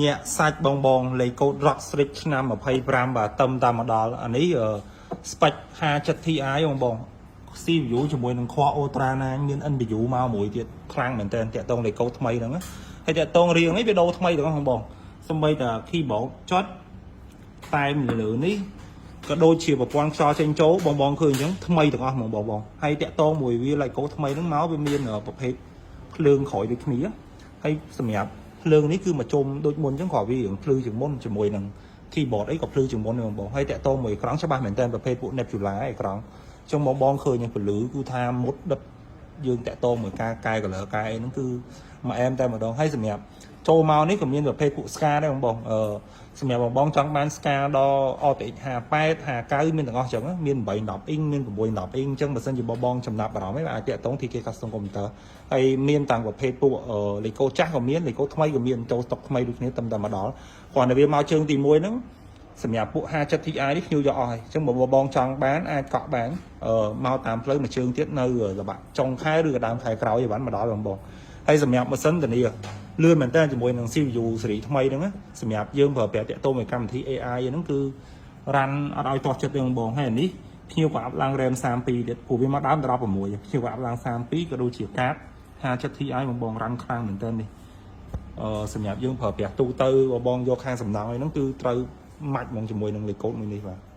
ញាក់សាច់បងបងលេខកូដ ROG Strix ឆ្នាំ25បាទតំតាមមកដល់អានេះអឺ spec 50 Ti បងបង CPU ជាមួយនឹង Core Ultra 9មាន NPU មកមួយទៀតខ្លាំងមែនតើតាក់តងលេខកូដថ្មីហ្នឹងណាហើយតាក់តងរៀងនេះវាដូរថ្មីទាំងអស់បងបងសំបីតា keyboard ចុចតែមលើនេះក៏ដូចជាប្រព័ន្ធខ្យល់ចេញចូលបងបងឃើញអញ្ចឹងថ្មីទាំងអស់ហ្មងបងបងហើយតាក់តងមួយវាលេខកូដថ្មីហ្នឹងមកវាមានប្រភេទភ្លើងក្រោយដូចគ្នាហើយសម្រាប់ភ្លើងនេះគឺមកជុំដូចមុនអញ្ចឹងគ្រាន់វារៀងភ្លឺជាងមុនជាមួយនឹង keyboard អីក៏ភ្លឺជាងមុនដែរបងបងហើយតាក់តងមួយអេក្រង់ច្បាស់មែនតើប្រភេទពួក Nebula អេក្រង់អញ្ចឹងបងបងឃើញពន្លឺគឺថាមុតដិតយើងតាក់តងមួយការកែ color កែអីហ្នឹងគឺមកអែមតែម្ដងហើយសម្រាប់ចូលមកនេះក៏មានប្រភេទពួក SCAR ដែរបងបងអឺសម្រាប់បងបងចង់បាន SCAR ដល់ RTX 58 59មានទាំងអស់អញ្ចឹងមាន8 10 inch មាន6 10 inch អញ្ចឹងបើសិនជាបងបងចំណាប់អារម្មណ៍ឯងអាចតាក់ទង TK Custom Computer ហើយមានតាំងប្រភេទពួកលេខកូដចាស់ក៏មានលេខកូដថ្មីក៏មានចូលស្តុកថ្មីដូចគ្នាតែតែមកដល់គ្រាន់តែវាមកជើងទី1ហ្នឹងសម្រាប់ពួក50 Ti នេះភ្ញៀវយកអស់ហើយអញ្ចឹងបើបងចង់បានអាចកក់បានអឺមកតាមផ្លូវមួយជើងទៀតនៅល្បាក់ចុងខែឬក៏ដើមខែក្រោយឲ្យបានមកដល់បងបងហើយសម្រាប់ម៉ាស៊ីនធានាលឿនមែនតើជាមួយនឹង CPU ស៊េរីថ្មីហ្នឹងណាសម្រាប់យើងប្រើប្រាស់តាក់ទងមួយកម្មវិធី AI ហ្នឹងគឺ run អត់ឲ្យទាស់ចិត្តទេបងបងហើយអានេះភ្ញៀវក៏ up ឡើង RAM 32ទៀតព្រោះវាមកដើមដល់16ភ្ញៀវក៏ up ឡើង32ក៏ដូចជាកាត50 Ti បងបង run ខ្លាំងមែនតើនេះអឺសម្រាប់យើងប្រើប្រាស់ទូទៅបងបងយកខាងសំណងអីហ្នឹងគឺត្រូវម៉ាច់ហ្មងជាមួយនឹងលេខកូដមួយនេះបាទ។